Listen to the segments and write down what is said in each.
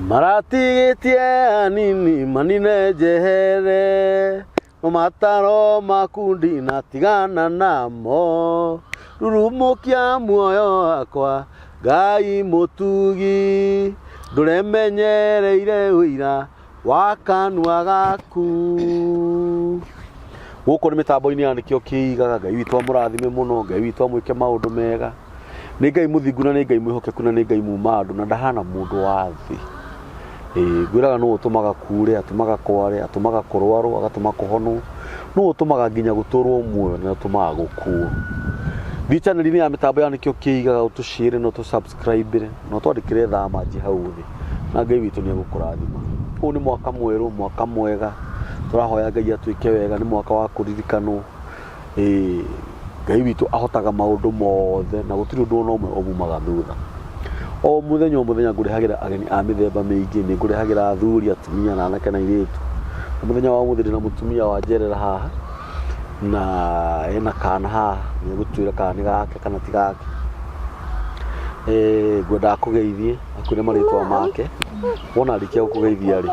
Maratigĩtie anini manine njehere, no mataro maku ndinatigana namo. Rurumũkia muoyo wakwa Ngai mũtugi, ndũremenyereire ũira wa kanua gaku. Gũkũ nĩ mĩtambo-inĩ ya Nĩkĩo Kĩigaga. Ngai witũ amũrathime mũno, Ngai witũ amwĩke maũndũ mega. Nĩ Ngai mũthingu na nĩ Ngai mwĩhokeku na nĩ Ngai muma andũ na ndahana mũndũ wa thĩ. Ĩĩ ngwĩraga nũ ũtũmaga kure, atũmaga kware, atũmaga kũrwarwo, agatũma kũhonwo. Nũ ũtũmaga nginya gũtũrwo muoyo na ũtũmaga gũkuo. Thiĩ channel-inĩ ya mĩtambo ya Nĩkĩo Kĩigaga ũtũshare na ũtũ subscribe na ũtwandĩkĩre thamanji hau thĩ na Ngai witũ nĩ egũkũrathima. Ũyũ nĩ mwaka mwerũ, mwaka mwega, tũrahoya Ngai atwĩke wega, nĩ mwaka wa kũririkanwo. Ĩĩ, Ngai witũ ahotaga maũndũ mothe na gũtirĩ ũndũ ona ũmwe ũmumaga thutha. O mũthenya o mũthenya ngũrehagĩra ageni a mĩthemba mĩingĩ, nĩ ngũrehagĩra athuri, atumia na anake na airĩtu. Na mũthenya wa ũmũthĩ ndĩna mũtumia wa njerera haha na ena kana haha, nĩ egũtwĩra kana nĩ gake kana ti gake. Eh, ngwendaga akũgeithie akwĩre marĩtwa make wona arĩkia gũkũgeithia rĩ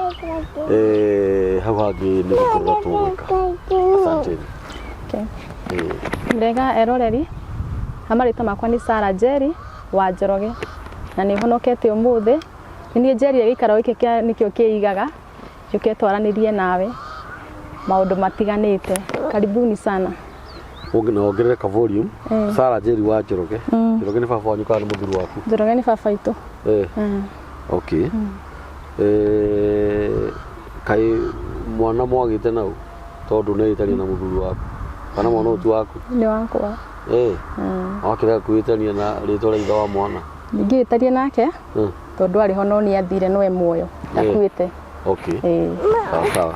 eh, hau hangĩ nĩ gũkũrora tũgwĩka. Asanteni. Okay. Ndega eroreri, ha marĩtwa makwa nĩ Sarah Njeri wa Njoroge na nĩ honokete ũmũthĩ. Nĩ niĩ Njeri gĩikaro gĩkĩ kĩa nĩkĩo kĩigaga njũke twaranĩrie nawe maũndũ matiganĩte. Karibuni sana. Na wongerere ka volume. Sarah Njeri wa Njoroge. Njoroge nĩ baba wanyu kana nĩ mũthuri waku? Njoroge nĩ baba witũ. Okay. Eh, kaĩ mwana mwagĩte nau tondũ nĩĩtania na mũthuri waku kana mwana ũyũ ti waku? Nĩ wakwa. Wakĩrega kwĩtania na rĩtwa rĩa ithe wa mwana? Ndingĩĩtania nake tondũ arĩ ho no nĩ athire no e muoyo ndakuĩte. Okay. Sawa sawa.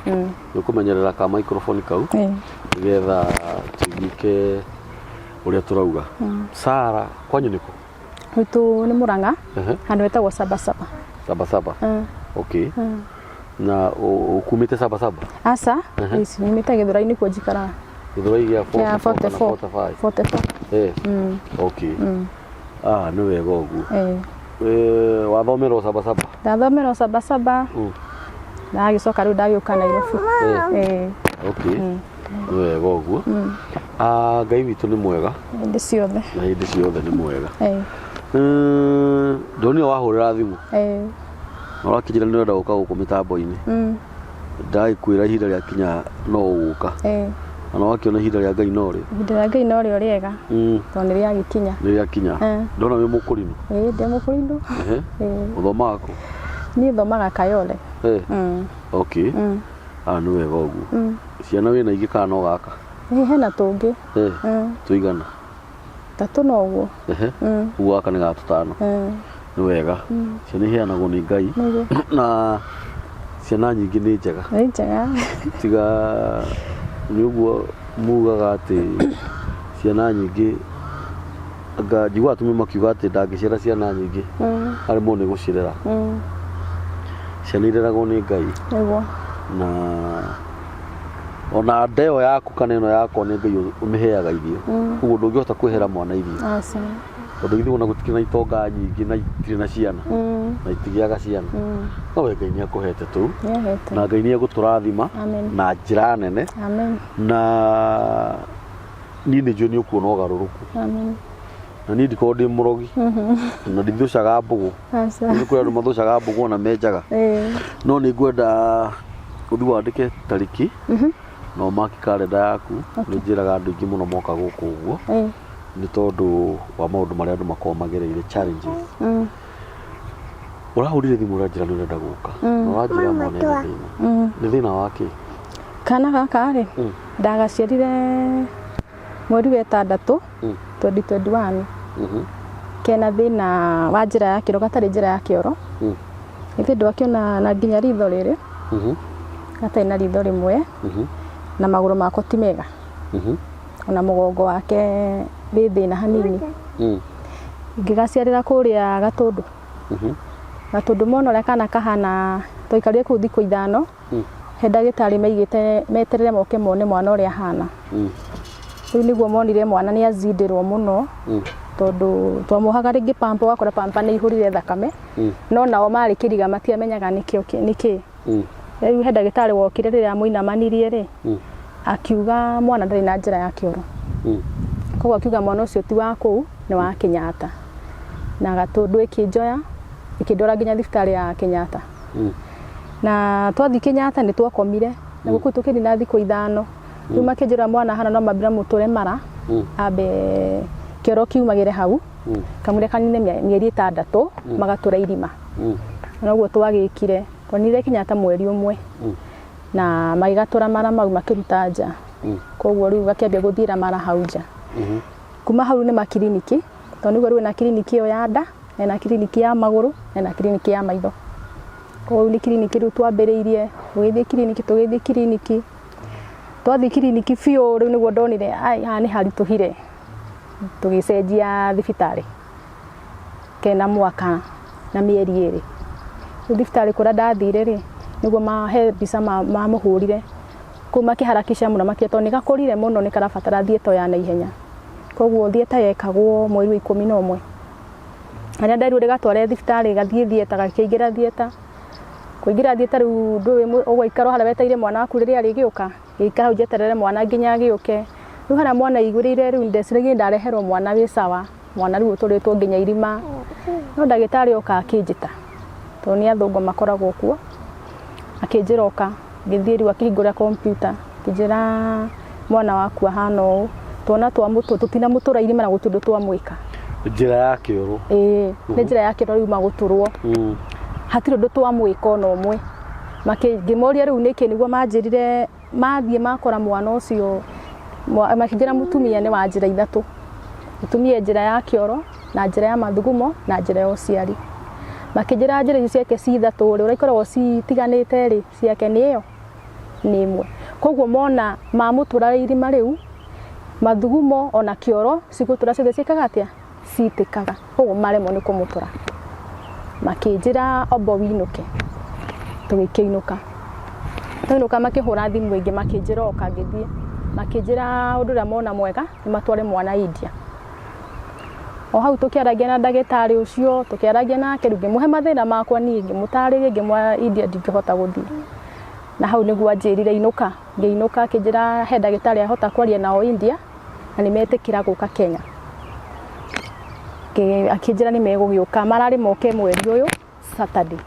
Nĩ ũkũmenyerera ka microphone kau nĩgetha tũiguĩke ũrĩa tũrauga. Sara, kwanyu nĩ kũ? Gwitũ nĩ Mũrang'a, handũ hetagwo Sabasaba. Sabasaba. Okay. Na ũkumĩte Sabasaba? Aca, ici nyumĩte Gĩthũrai nĩkuo njikaraga. Gĩthũrai gĩa Kĩa 44 kana 44. 45? 44. Okay. Ah, nĩ wega ũguo. Wathomera o Sabasaba? Ndathomera o Sabasaba. Ndagĩcoka rĩu ndagĩũka Nairobi. Okay. Nĩ wega ũguo. Ah, Ngai witũ nĩ mwega. Hĩndĩ ciothe. Na hĩndĩ ciothe nĩ mwega. Ndonire wahũrĩra thimũ. Na ũrakĩnjĩra nĩ ũrenda gũka gũkũ mĩtambo-inĩ. Ndagĩkwĩra ihinda rĩakinya no ũgũka. Na no wakĩona ihinda rĩa Ngai no rĩo. Ihinda rĩa Ngai no rĩo rĩega. Tondũ nĩ rĩagĩkinya. Nĩ rĩakinya. Ndona wĩ mũkũrinũ. Ĩĩ ndĩ mũkũrinũ. Ũthomaga kũ? Niĩ thomaga Kayole. Okay. Ah, nĩ wega ũguo. Ciana wĩna ingĩ kana no gaka? Ĩĩ hena tũngĩ. Tũigana? Ta tũna ũguo. Ũguo gaka nĩ ga tũtano. Nĩ wega. Ciana iheanagwo nĩ Ngai. Na ciana nyingĩ nĩ njega. Nĩ njega. Tiga nĩ ũguo mugaga atĩ ciana nyingĩ anga njiguaga atumia makiuga atĩ ndangĩciara ciana nyingĩ aremwo nĩ gũcirera. Ciana ireragwo nĩ Ngai. Nĩguo. Na ona nda ĩyo yaku kana ĩno yakwa nĩ Ngai ũmĩheaga irio. Ũguo ndũngĩhota kwĩhera mwana irio. Aca. Tondũ ithuĩ ona gũtikĩrĩ na itonga nyingĩ na itirĩ na ciana. Na itigĩaga ciana. No we Ngai nĩ akũhete tũu. Nĩ ahete. Na Ngai nĩ egũtũrathima na njĩra nene. Amen. Na niĩ nĩ njũĩ nĩ ũkuona ũgarũrũku. Amen. Na niĩ ndikoragwo ndĩ mũrogi. Na ndithũcaga mbũgũ. Aca. Nĩ kũrĩ andũ mathũcaga mbũgũ ona menjaga. No nĩ ngwenda ũthiĩ wandĩke tarĩki na ũmaki karenda yaku. Nĩ njĩraga andũ aingĩ mũno moka gũkũ ũguo. Nĩ tondũ wa maũndũ marĩa andũ makoragwo magereire challenges. Ũrahũrire thimũ ũranjĩra nĩ ũrenda gũka. Na ũranjĩra mwana ena thĩna. Nĩ thĩna wa kĩ? Kana gaka rĩ, ndagaciarire mweri wa ĩtandatũ 2021. Kena thĩna wa njĩra ya kĩoro, gatarĩ njĩra ya kĩoro. Githĩ ndwakĩona na nginya ritho rĩrĩ, gatarĩ na ritho rĩmwe, na magũrũ mako ti mega. Ona mũgongo wake wĩ thĩna hanini. Ngĩgaciarĩra kũrĩa Gatũndũ. Gatũndũ mona ũrĩa kana kahana, twaikarire kũu thikũ ithano, he ndagĩtarĩ maigĩte meterere moke mone mwana ũrĩa ahana. Rĩu nĩguo monire mwana nĩ azindĩrwo mũno. Tondũ twamuohaga rĩngĩ pamper, ũgakora pamper nĩ ihũrire thakame. No nao marĩ kĩriga matiamenyaga nĩkĩo nĩkĩ. Rĩu he ndagĩtarĩ wokire rĩrĩa amũinamanirie rĩ, akiuga mwana ndarĩ na njĩra ya kĩoro. Koguo akiuga mwana ũcio ti wa kũu, nĩ wa Kenyatta. Na Gatũndũ ĩkĩnjoya ĩkĩndwara nginya thibitarĩ ya Kenyatta. Na twathiĩ Kenyatta nĩ twakomire na gũkũ tũkĩnina thikũ 5. Rĩu makĩnjĩra mwana hana no mambĩra mũtũre mara ambe kĩoro kiumagĩre hau kamũira kanine mĩeri 6 magatũra irima. Noguo twagĩkire, twaninire Kenyatta mweri ũmwe na magĩgatũra mara mau makĩruta nja. Koguo rĩu gakĩambia gũthiĩra mara hau nja. Kuma hau nĩ makiriniki, tondũ nĩguo rĩu na kiriniki ĩyo ya nda, na kiriniki ya magũrũ, na kiriniki ya maitho. Koguo rĩu nĩ kiriniki rĩu twambĩrĩirie, tũgĩthiĩ kiriniki, tũgĩthiĩ kiriniki. Twathiĩ kiriniki biũ rĩu nĩguo ndonire ai haha nĩ haritũhire, tũgĩcenjia thibitarĩ kena mwaka na mĩeri 2. Rĩu thibitarĩ kũrĩa ndathire rĩ, nĩguo he mbica mamũhũrire, kũu makĩharakisha mũno makĩuga tondũ nĩ gakũrire mũno nĩ karabatara theatre ya naihenya. Koguo theatre yekagwo mweri wa 11. Rĩrĩa nderirwo ndĩgatware thibitarĩ gathiĩ theatre, gakĩingĩra theatre. Kũingĩra theatre rĩu ndũĩ ũgũikara harĩa wetereire mwana waku rĩrĩa arĩgĩũka, ngĩikara hau njeterere mwana nginya agĩũke. Rĩu harĩa mwana aiguĩrĩire rĩu ndeciragia ndareherwo mwana wĩ sawa, mwana rĩu ũtũrĩtwo nginya irima. No ndagĩtarĩ oka akĩnjĩta, tondũ nĩ athũngũ makoragwo kuo, akĩnjĩra ũka, ngĩthiĩ rĩu akĩhingũra kompiuta, akĩnjĩra mwana waku ahana ũũ, twana tũtinamũtũra irima na gũtirĩ ũndũ twamwĩka. Njĩra ya kĩoro. Ĩĩ, nĩ njĩra ya kĩoro rĩu magũtũrwo. Hatirĩ ũndũ twamwĩka ona ũmwe. Ngĩmoria rĩu nĩkĩ, nĩguo manjĩrire mathiĩ makora mwana ũcio, makĩnjĩra mũtumia nĩ wa njĩra ithatũ. Mũtumia njĩra ya kĩoro, na njĩra ya mathugumo, na njĩra ya ũciari. Makĩnjĩra njĩra icio ciake ci ithatũ rĩ, ũrĩa ikoragwo citiganĩte rĩ, ciake nĩ ĩyo nĩ ĩmwe. Koguo mona mamũtũra irima rĩu, mathugumo ona kĩoro cigũtũra ciothe ciĩkaga atĩa? Citĩkaga. Koguo maremwo nĩ kũmũtũra. Makĩnjĩra omba ũinũke. Tũgĩkĩinũka. Twainũka makĩhũra thimũ ĩngĩ makĩnjĩra oka ngĩthiĩ. Makĩnjĩra ũndũ ũrĩa mona mwega nĩ matware mwana India. O hau tũkĩaragia na ndagĩtarĩ ũcio, tũkĩaragia nake rĩu ngĩmũhe mathĩna makwa niĩ, ngĩmũtarĩria ngĩmwĩra India ndingĩhota gũthiĩ. Na hau nĩguo anjĩrire inũka. Ngĩinũka akĩnjĩra he ndagĩtarĩ ahota kwaria nao India na nĩ metĩkĩra gũka Kenya. Akĩnjĩra nĩ megũgĩũka, mararĩ moke mweri ũyũ Saturday.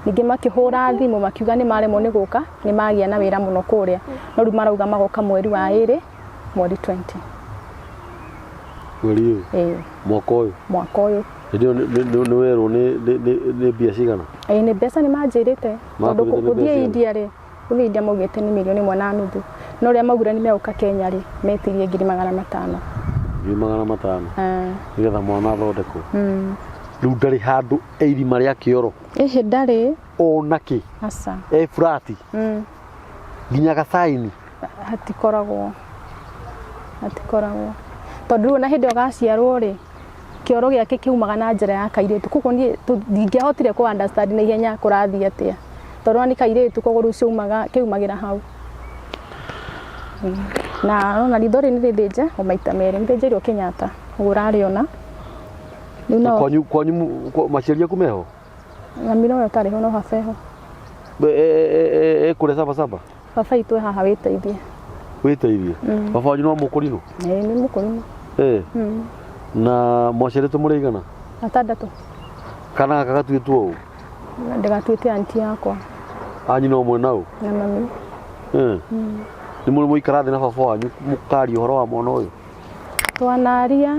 Ningĩ makĩhũra thimũ makiuga nĩ maremwo nĩ gũka, nĩ magĩa na wĩra mũno kũrĩa. No rĩu marauga magoka mweri wa 2, mweri 20. Mweri ũyũ? Ĩĩ. Mwaka ũyũ? Mwaka ũyũ. Hĩndĩ ĩyo nĩ werwo nĩ mbia cigana? Ĩĩ nĩ mbeca nĩ manjĩrĩte. Tondũ Makwĩrĩte nĩ mbeca gũthiĩ cigana? India rĩ, gũthiĩ India maugĩte nĩ 1.5 million. No rĩrĩa maugire nĩ megũka Kenya rĩ, metirie 500,000. 500,000? Nĩgetha mwana athondekwo? Rĩu ndarĩ handũ e irima rĩa kĩoro? Ĩhĩ ndarĩ. Ona kĩ? Aca. E flat? Nginya gacaini? Hatikoragwo. Hatikoragwo. Tondũ rĩu ona hĩndĩ ĩyo gaciarwo rĩ, kĩoro gĩake kĩumaga na njĩra ya kairĩtu. Koguo niĩ ndingĩahotire kũ understand na ihenya kũrathiĩ atĩa. Tondũ nĩ kairĩtu koguo rĩu kĩumagĩra hau. Na ona ritho rĩrĩ nĩ rĩthĩnje o maita merĩ, nĩthĩnjĩirwo Kenyatta, ũguo ũrarĩona. Rĩu no Kwanyu kwanyu maciari aku meho? Mami nowe ũtarĩ ho no baba eho. E kũrĩa saba saba? Baba itũ e haha wĩteithie. Wĩteithie? Baba wanyu no mũkũrinũ? Ĩĩ nĩ mũkũrinũ. Ĩĩ. Na mwaciarĩtwo mũrĩ aigana? Atandatũ. Kana gaka gatuĩtwo ũ? Ndĩgatuĩte anti yakwa. A nyina ũmwe na ũ? Na mami. Ĩĩ. Nĩ mũrĩ mwaikara thĩ na baba wanyu mũkaria ũhoro wa mwana ũyũ? Twanaria.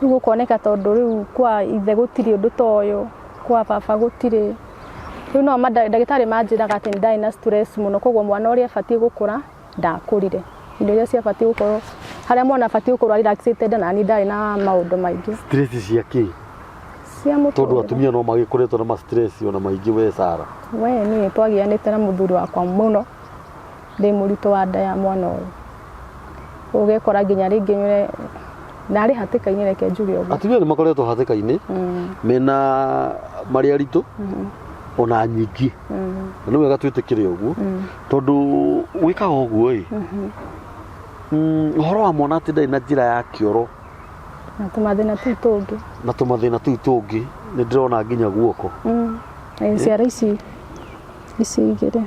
Rĩu gũkoneka tondũ rĩu kwa ithe gũtirĩ ũndũ ta ũyũ, kwa baba gũtirĩ. Rĩu no ndagĩtarĩ manjĩraga atĩ nĩ ndarĩ na stress mũno koguo mwana ũrĩa abatiĩ gũkũra ndakũrire. Indo iria ciabatiĩ gũkorwo harĩa mwana abatiĩ gũkorwo relaxĩte nda na niĩ ndarĩ na maũndũ maingĩ. Stress cia kĩ? Cia mũtũrĩre. Tondũ atumia no magĩkoretwo na ma stress ona maingĩ we Sarah. We niĩ twagianĩte na mũthuri wakwa mũno ndĩ mũritũ wa nda ya mwana ũyũ. Ũgekora nginya rĩngĩ ndarĩ hatĩka-inĩ reke njuge ũguo. Atumia nĩ makoretwo hatĩka-inĩ mena marĩ aritũ ona nyingĩ. Na nĩ wega twĩtĩkĩre ũguo tondũ wĩkaga ũguo ĩ, ũhoro wa mwana atĩ ndarĩ na njĩra ya kĩoro Na tũmathĩna tũu tũngĩ. Na tũmathĩna tũu tũngĩ nĩ ndĩrona nginya guoko. Ciara ici ici igĩrĩ.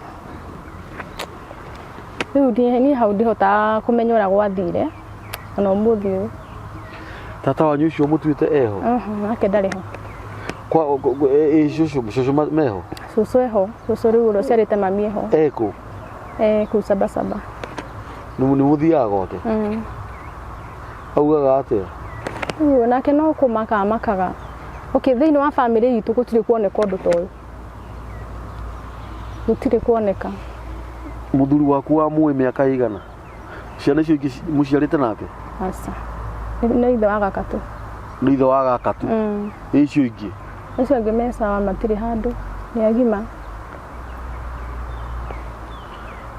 Rĩu niĩ hau ndihotaga kũmenya ũrĩa gwathire ona ũmũthĩ ũyũ. Tata wanyu ũcio mũtuĩte eho? Nake ndarĩ ho. Kwa ĩ cũcũ cũcũ meho? Cũcũ eho, cũcũ rĩu ũrĩa ũciarĩte mami eho. Ekũ? Kũu Sabasaba. Nĩ mũthiaga gwake? Augaga atĩa? Rĩu nake no kũmaka amakaga. Okay, thĩinĩ wa bamĩrĩ itũ gũtirĩ kuoneka ũndũ ta ũyũ. Gũtirĩ kuoneka. Mũthuri waku wa mũĩ mĩaka ĩigana? Ciana icio ingĩ mũciarĩte nake? Aca. Nĩ ithe wa gaka tu. Nĩ ithe wa gaka tu? Ĩ icio ingĩ? Acio angĩ me sawa matirĩ handũ. Nĩ agima.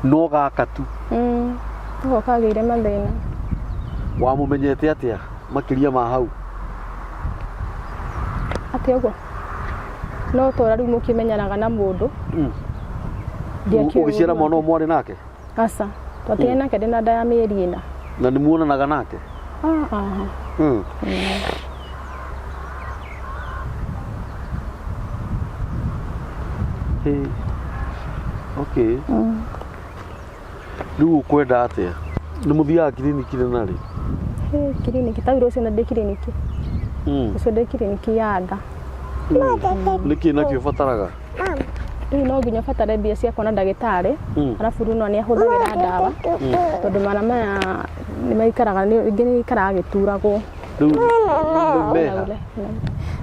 No gaka tu? Nĩko kagĩire mathĩna. Wamũmenyete atĩa makĩria ma hau? Atĩa ũguo? No tora rĩu mũkĩmenyanaga na mũndũ. Ũgĩciara mwana ũmwe mwarĩ nake? Aca. Twatigane nake ndĩna nda ya mĩeri 4. Na nĩ muonanaga nake? Hey. Okay. Rĩu ũkwenda atĩa? Nĩ mũthiaga kiriniki rĩ na rĩ? Kiriniki ta rũciũ na ndĩ kiriniki. Rũciũ ndĩ kiriniki ya nda. Nĩkĩ nakĩo ũbataraga? Rĩu no nginya ũbatare mbia cia kuona ndagĩtarĩ, arabu rĩu no nĩ ahũthagĩra ndawa, tondũ mara maya nĩ maikaraga, rĩngĩ nĩ aikaraga agĩturagwo. Rĩu meha?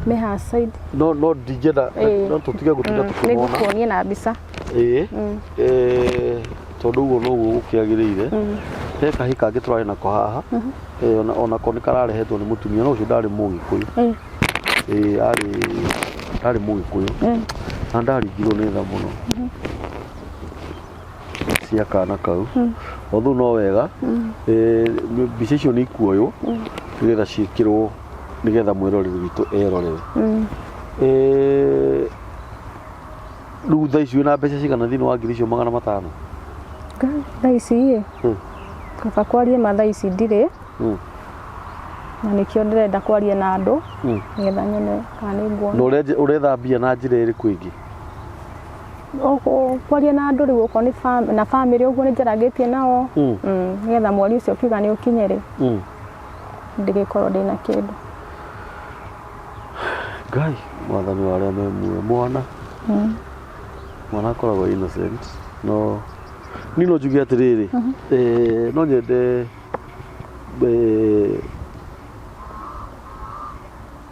Meha side. No no ndingĩenda no tũtige gũtinda tũkĩmona. Nĩngũkuonia na mbica. Ĩĩ. Tondũ ũguo noguo gũkĩagĩrĩire. He kahĩ kangĩ tũrarĩ nako haha. Onako nĩ kararehetwo nĩ mũtumia no ũcio ndarĩ mũgĩkũyũ. Ĩĩ arĩ mũgĩkũyũ. Na ndaringirwo nĩ tha mũno. Cia kana kau. Although no wega. Mbica icio nĩ ikuoywo nĩgetha ciĩkĩrwo nĩgetha mwĩroreri witũ erorere. Rĩu thaa ici wĩna mbeca cigana thĩinĩ wa 5,500? Thaa ici ĩ, kaba kwarie ma thaa ici ndirĩ. Na nĩkĩo ndĩrenda kwaria na andũ nĩgetha nyone kana nĩ nguona. Na ũretha mbia na njĩra ĩrĩkũ ĩngĩ? Kwaria na andũ rĩu okorwo nĩ na bamĩrĩ ũguo nĩ njarangĩtie nao, nĩgetha mweri ũcio ũkiuga nĩ ũkinye rĩ, ndigĩkorwo ndĩna kĩndũ. Ngai mwathani wa arĩa me muoyo, mwana mwana akoragwo innocent no niĩ no njuge atĩrĩrĩ, no nyende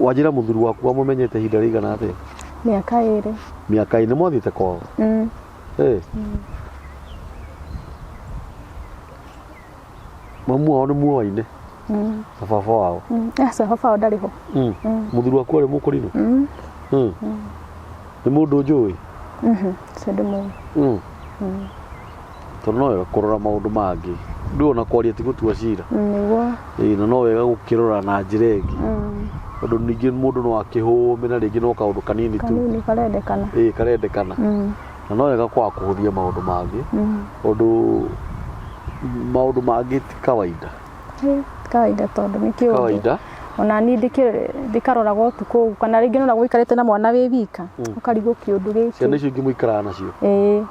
wanjĩra mũthuri waku wamũmenyete ihinda rĩigana atĩa? Mĩaka 2. Mĩaka 2 nĩ mwathiĩte kwao? Mamu wao nĩ muoaine? Na baba wao? Aca, baba wao ndarĩ ho. Mũthuri waku arĩ mũkũrinũ? Nĩ mũndũ njũĩ? Ũcio ndĩmũĩ. Tondũ no wega kũrora maũndũ mangĩ. Rĩu ona kwaria ti gũtua cira. Nĩguo. Ĩĩ, na no wega gũkĩrora na njĩra ĩngĩ. Tondũ ningĩ mũndũ no akĩhũme na rĩngĩ no kaũndũ kanini tu. Kanini karendekana. Ĩĩ, karendekana. Na no wega kwaga kũhũthia maũndũ mangĩ. Tondũ maũndũ mangĩ ti kawaida. Kawaida tondũ nĩ kĩũndũ. Kawaida. Ona niĩ ndĩkaroraga ũtukũ kana rĩngĩ no gũikarĩte na mwana wĩ wika, ũkarigwo kĩũndũ gĩkĩ. Ciana icio ingĩ mũikaraga nacio? Ĩĩ.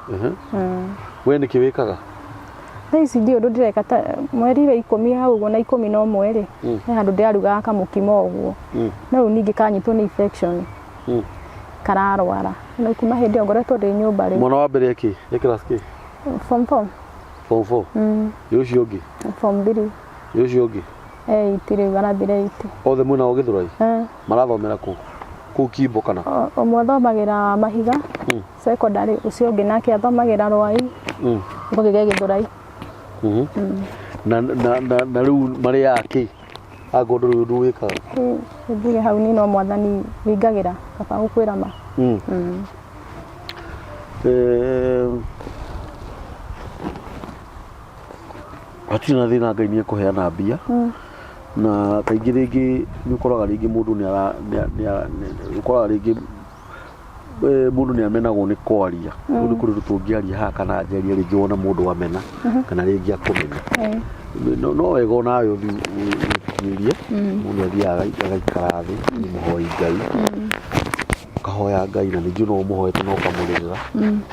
We nĩkĩ wĩkaga? Thaa ici ndiũĩ ũndũ ndĩreka ta mweri wa 10 hau ũguo na 11 rĩ, he handũ ndĩrarugaga kamũkimo ũguo. No rĩu ningĩ kanyitwo nĩ infection. Kararwara. No kuma hĩndĩ ĩyo ngoretwo ndĩ nyũmba rĩu. Mwana wa mbere ekĩ? E class kĩ? Form 4. Form 4? Ĩ ũcio ũngĩ? Form 3. Ĩ ũcio ũngĩ? 8 rĩu arathire 8. Othe mwĩna o Gĩthũrai? Marathomera kũ? Kũu Kimbo kana? Ũmwe athomagĩra Mahiga secondary, ũcio ũngĩ nake athomagĩra Rwai. Ũkagĩa Gĩthũrai. Na na rĩu marĩ akĩ? Angorwo ndũrĩ ũndũ wĩkaga. Njuge hau niĩ no mwathani wingagĩra kaba gũkwĩra ma. Hatirĩ na thĩna Ngai nĩ ekũheana mbia. Na kaingĩ rĩngĩ nĩ ũkoraga rĩngĩ mũndũ nĩ ara ũkoraga rĩngĩ mũndũ nĩ amenagwo nĩ kwaria. Rĩu nĩ kũrĩ ũndũ tũngĩaria haha kana njarie rĩngĩ wone mũndũ amena kana rĩngĩ akũmena. No wega onawe ũthiĩ wĩtuĩrie. Mũndũ nĩ athiaga agaikara thĩ, nĩ mũhoi Ngai, ũkahoya Ngai na ningĩ no ũmũhoete na ũkamũrĩrĩra.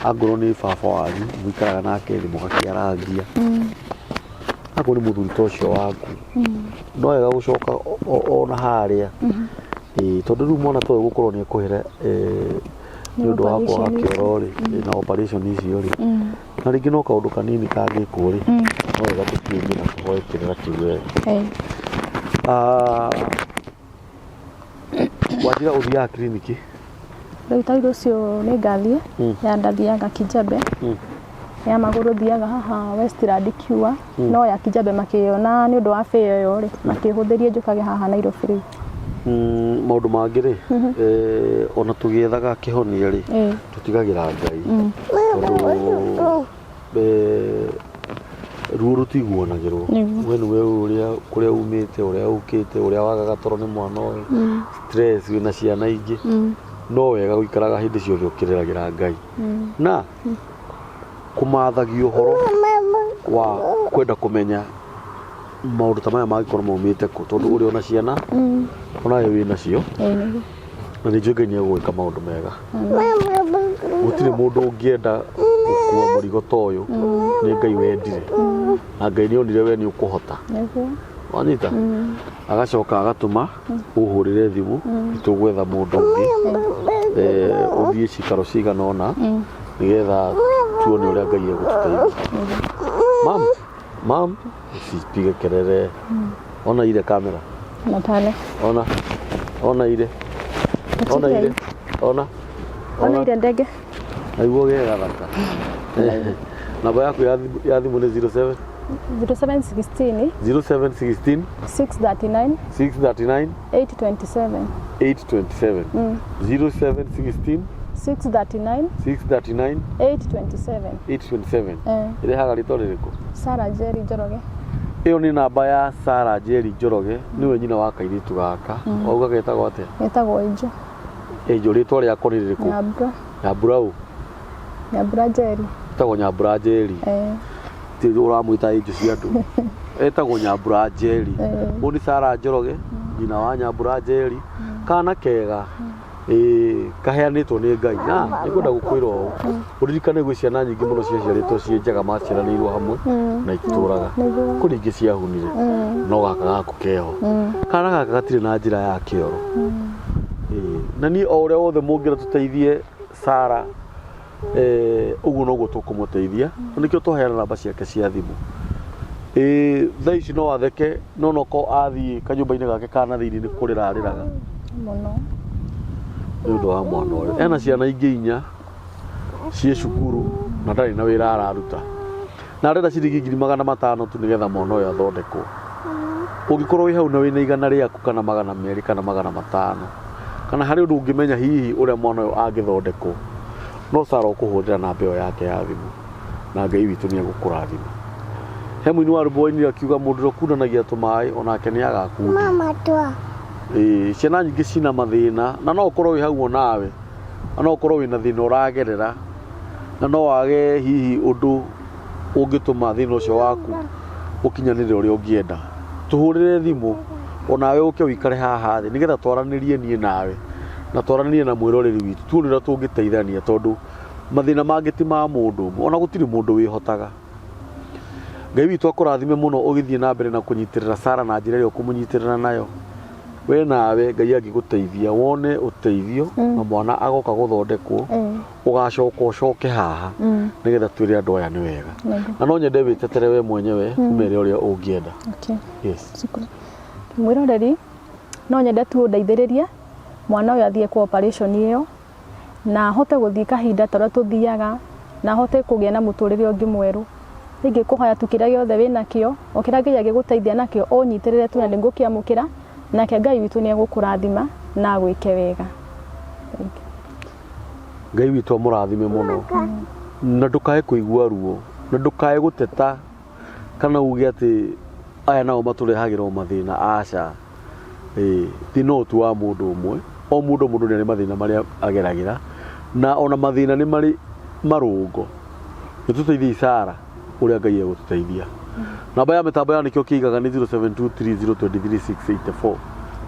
Angorwo nĩ baba wanyu mũikaraga nake thĩ mũgakĩarangia, akorwo nĩ mũthuri ta ũcio waku, no wega gũcoka ona harĩa. Ĩĩ, tondũ rĩu mwana ta ũyũ gũkorwo nĩ ekũhera nĩ ũndũ wa kwaga Operation kĩoro rĩ, na operation icio rĩ, na rĩngĩ no kaũndũ kanini kangĩkwo rĩ, no wega tũkiũrie na tũhoe kĩrĩra kĩu wega. Ah, wanjĩra ũthiaga kiriniki? Rĩu ta rũciũ nĩ ngathiĩ. Ya ndathiaga Kijabe. Ya magũrũ thiaga haha Westland Cure. No ya Kijabe makĩona nĩ ũndũ wa fare ĩyo rĩ, makĩhũthĩria njũkage haha Nairobi rĩu. Maũndũ mangĩ rĩ, ona tũgĩethaga kĩhonia rĩ, tũtigagĩra Ngai, tondũ ruo rũtiguanagĩrwo. Nĩguo. We nĩwe ũĩ ũrĩa kũrĩa umĩte, ũrĩa ũkĩte, ũrĩa wagaga toro nĩ mwana ũyũ, stress, wĩna ciana ingĩ. No wega gũikaraga hĩndĩ ciothe ũkĩrĩragĩra Ngai na kũmathagia ũhoro wa kwenda kũmenya maũndũ ta maya mangĩkorwo maumĩte kũ, tondũ ũrĩ ona ciana onawe wĩ nacio. Ĩĩ nĩguo. Na nĩ njũĩ Ngai nĩ egũgwĩka maũndũ mega. Gũtirĩ mũndũ ũngĩenda gũkua mũrigo ta ũyũ, nĩ Ngai wendire, na Ngai nĩ onire we nĩ ũkũhota. Nĩguo. Wanyita, agacoka agatũma ũhũrĩre thimũ, nĩtũgwetha mũndũ ũngĩ, ũthiĩ cikaro cigana ũna nĩgetha tuone ũrĩa Ngai egũtũteithia. Mam, mam, usipige kelele. Ona ile kamera. Na pale. Ona. Ona ile. Ona ile. Ona. Ona ile ndege. Naiguo ge gathaka. Namba yaku ya thimũ nĩ 07 0716 0716 639 639 827. 827. 0716 639 639 827. 827. Eh. Ĩrehaga rĩtwa rĩrĩkũ? Sarah Jerry Njoroge. Ĩyo nĩ namba ya Sarah Jerry Njoroge, nĩwe nyina wa kairĩtu gaka. Wauga getagwo atĩa? Getagwo Angel. Angel, rĩtwa rĩako nĩ rĩrĩkũ? Nyambura. Nyambura ũ? Nyambura Jerry. Etagwo Nyambura Jerry. Ti ũramwĩta Angel cia andũ. Etagwo Nyambura Jerry. Ũyũ nĩ Sarah Njoroge, nyina wa Nyambura Jerry. Kana kega. Ĩĩ, kaheanĩtwo nĩ Ngai. Na nĩngwenda gũkwĩra ũũ, ũririkane gwĩ ciana nyingĩ mũno ciaciarĩtwo ciĩ njega, maciaranĩirwo hamwe na ititũraga. Kũrĩ ingĩ ciahunire, no gaka gaku keho. Kana gaka gatirĩ na njĩra ya kĩoro. Ĩĩ, na niĩ o ũrĩa wothe mũngĩra tũteithie Sarah, ũguo noguo tũkũmũteithia. Na nĩkĩo twaheana namba ciake cia thimũ. Ĩĩ, thaa ici no atheke, no noko athiĩ kanyũmba-inĩ gake ka na thĩinĩ nĩ kũrĩra arĩraga. Mũno. Nĩ ũndũ wa mwana ũyũ. Ena ciana ingĩ inya ciĩ cukuru na ndarĩ na wĩra araruta. Na arenda ciringi 500,000 tu nĩgetha mwana ũyũ athondekwo. Ũngĩkorwo wĩ hau na wĩna 100 rĩaku kana 200 kana 500, kana harĩ ũndũ ũngĩmenya hihi ũrĩa mwana ũyũ angĩthondekwo, no Sarah ũkũhũrĩra namba ĩyo yake ya thimũ na Ngai witũ nĩ egũkũrathima. He mũini wa rwĩmbo wainire akiuga mũndũ ũrĩa ũkundanagia tũmaĩ onake nĩ agakundio. Ĩĩ, ciana nyingĩ cina mathĩna na no ũkorwo wĩ hau onawe, na no ũkorwo wĩna thĩna ũragerera, na no wage hihi ũndũ ũngĩtũma thĩna ũcio waku ũkinyanĩre ũrĩa ũngĩenda. Tũhũrĩre thimũ onawe ũke ũikare haha thĩ nĩgetha twaranĩrie niĩ nawe na twaranĩrie na mwĩroreri witũ, tuone ũrĩa tũngĩteithania, tondũ mathĩna mangĩ ti ma mũndũ ũmwe, ona gũtirĩ mũndũ wĩhotaga. Ngai witũ akũrathime mũno ũgĩthiĩ na mbere na kũnyitĩrĩra Sarah na njĩra ĩrĩa ũkũmũnyitĩrĩra nayo. We nawe Ngai angĩgũteithia wone ũteithio na mwana agoka gũthondekwo, ũgacoka ũcoke haha nĩgetha twĩre andũ aya nĩ wega. Na no nyende wĩtetere we mwenyewe ũmere ũrĩa ũngĩenda. Okay. Yes. Shukran. Mwĩroreri, no nyende tu ũndeithĩrĩrie mwana ũyũ athiĩ kwa operation ĩyo na ahote gũthiĩ kahinda ta ũrĩa tũthiaga na ahote kũgĩa na mũtũrĩre ũngĩ mwerũ. Ingĩkũhoya tu kĩrĩa gĩothe wĩnakĩo, o kĩrĩa Ngai angĩgũteithia nakĩo ũnyitĩrĩre tu na nĩngũkĩamũkĩra, nake Ngai witũ nĩ egũkũrathima na agwĩke wega. Ngai witũ amũrathime mũno na ndũkae kũigua ruo na ndũkae gũteta kana uge atĩ aya nao matũrehagĩra o mathĩna, aca. Ĩĩ, thĩna ũyũ ti wa mũndũ ũmwe, o mũndũ o mũndũ nĩ arĩ mathĩna marĩa ageragĩra, na ona mathĩna nĩ marĩ marũngo. Nĩ tũteithiei Sarah ũrĩa Ngai egũtũteithia. Namba ya mĩtambo ya nĩkĩo kĩigaga nĩ 0723023684,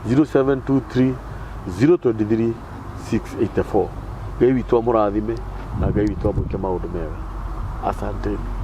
0723023684. Ngai witũ amũrathime na Ngai witũ amwĩke maũndũ mega. Asanteni.